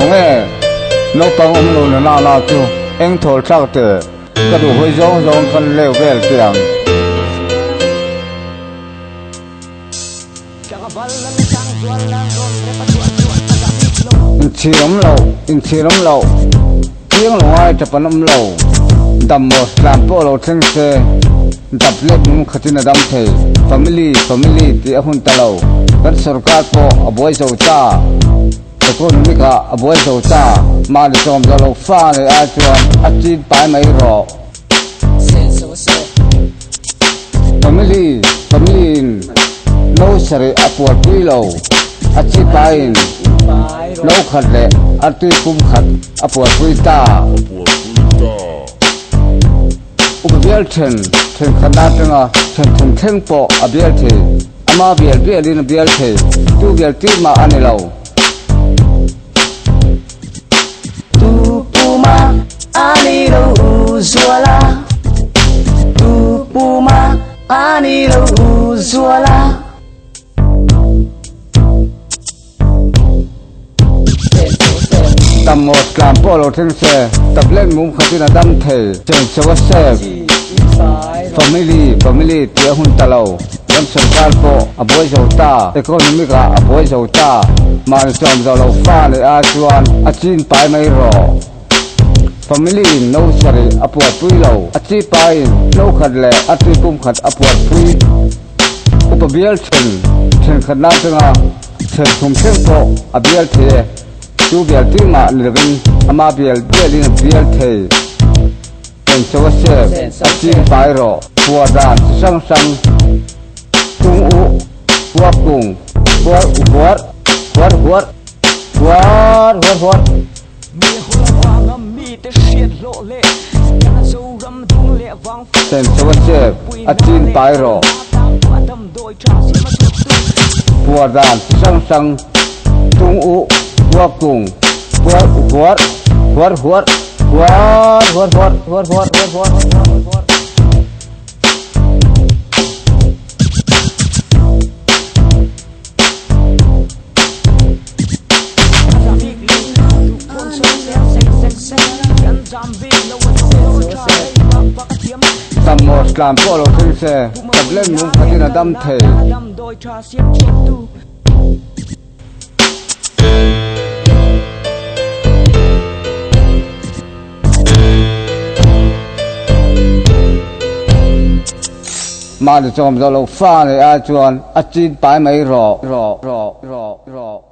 hawng e. Naupang awm lo na na na chu eng thawl thlak te ka duh hawi zawng zawng kan leu vel teh ang. Inchhir awm lo, inchhir awm lo, chiang lo ngai tap an awm lo. Dam maw tlan pawh lo thleng se, dap let nung khatin a dam thei. Family, family tih a hun ta lo. Kan sorkar pawh a buai zo ta. Economic ah a buai zo ta. Mahni sawm zo lo fa nei ai chuan a chin pai mai rawh. Family, family in no sarih a puar pui lo, a chi pain no khat leh artui pum khat a puar pui ta. Upa bial then, then khat atanga then thum thleng pawh a bial thei, ama bial bialin a bial thei, tu bial tir mah a ni lo. Tu puma a ni lo u zuala Tu puma a ni lo u zuala. Tam ngawt tlan pawh lo thleng se, tablet mum khatin a dam thei, cheng cheu a save. Family, family tih a hun ta lo. Ram sorkar pawh a buai zo ta, economic ah a buai zo ta, mahni chawm zo lo fa leh a chuan a chin pai mai rawh. Family in no sarih a puar pui lo, a chi pai in no khat leh a tui pum khat a puar pui. Upa bial then, thenkhat na atanga then thum thleng pawh a bial thei e, chu bial tui mah ni lovin ama bial bial in a bial thei. Eng cho a sep, a ching pai rawh, pua dan chi hrang hrang, tung u, pua kung, huar u huar, huar huar, huar huar huar. Eng cho a sep, a ching pai rawh, pua dan chi hrang hrang, tung u, pua kung, huar u huar, huar huar. Huar huar huar huar huar huar huar huar huar. Tam maw tlan pawh lo thleng se, tablet mum khatin a dam thei. Mahni chawm zawh lo fa nei ai chuan a chin pai mai rawh rawh rawh rawh rawh.